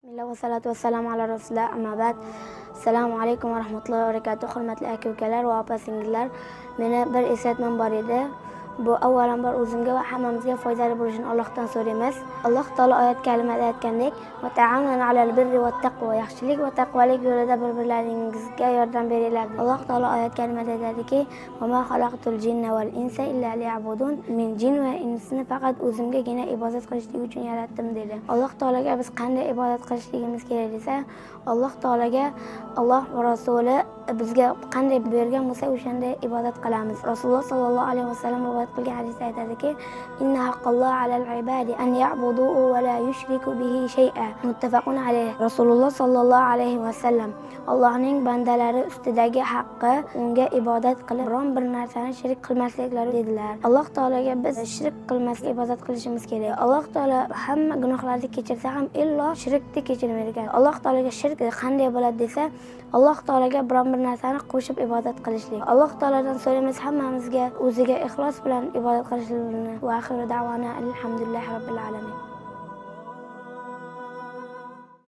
Bismillah va salatu vassalamu ala rasulilloh, amma ba'd. Assalomu alaykum va rahmatullohi va barakatuh. Hurmatli aka ukalar va opa singillar, meni bir eslatmam bor edi. Bu avvalambor o'zimga va hammamizga foydali bo'lishini Allohdan so'raymiz. Alloh taolo oyat kalimada aytgandek: "Va ta'awanu alal birri va taqvo", yaxshilik va taqvolik yo'lida bir-birlaringizga yordam beringlar. Alloh taolo oyat kalimada aytadiki: "Va ma xalaqtul jinna val insa illa liya'budun". Men jin va insni faqat o'zimgagina ibodat qilishlik uchun yaratdim, dedi. Alloh taologa biz qanday ibodat qilishligimiz kerak desa, Alloh taologa Alloh va rasuli bizga qanday buyurgan bo'lsa, o'shanday ibodat qilamiz. Rasululloh sollallohu alayhi vasallam rivoyat qilgan hadisda aytadiki: "Inna haqqallohi alal ibadi an ya'buduhu va la yushriku bihi shay'a". Muttafaqun alayh. Rasululloh sollallohu alayhi vasallam Allohning bandalari ustidagi haqqi unga ibodat qilib, biron bir narsani shirk qilmasliklari, dedilar. Alloh taologa biz shirk qilmaslik ibodat qilishimiz kerak. Alloh taolo hamma gunohlarni kechirsa ham, illo shirkni kechirmaydi ekan. Alloh taologa shirk qanday bo'ladi desa, Alloh taologa biron bir narsani qo'shib ibodat qilishlik. Alloh taolodan so'raymiz hammamizga o'ziga ixlos bilan ibodat qilishlikni. Va axiru da'vana alhamdulillahi robbil alamin.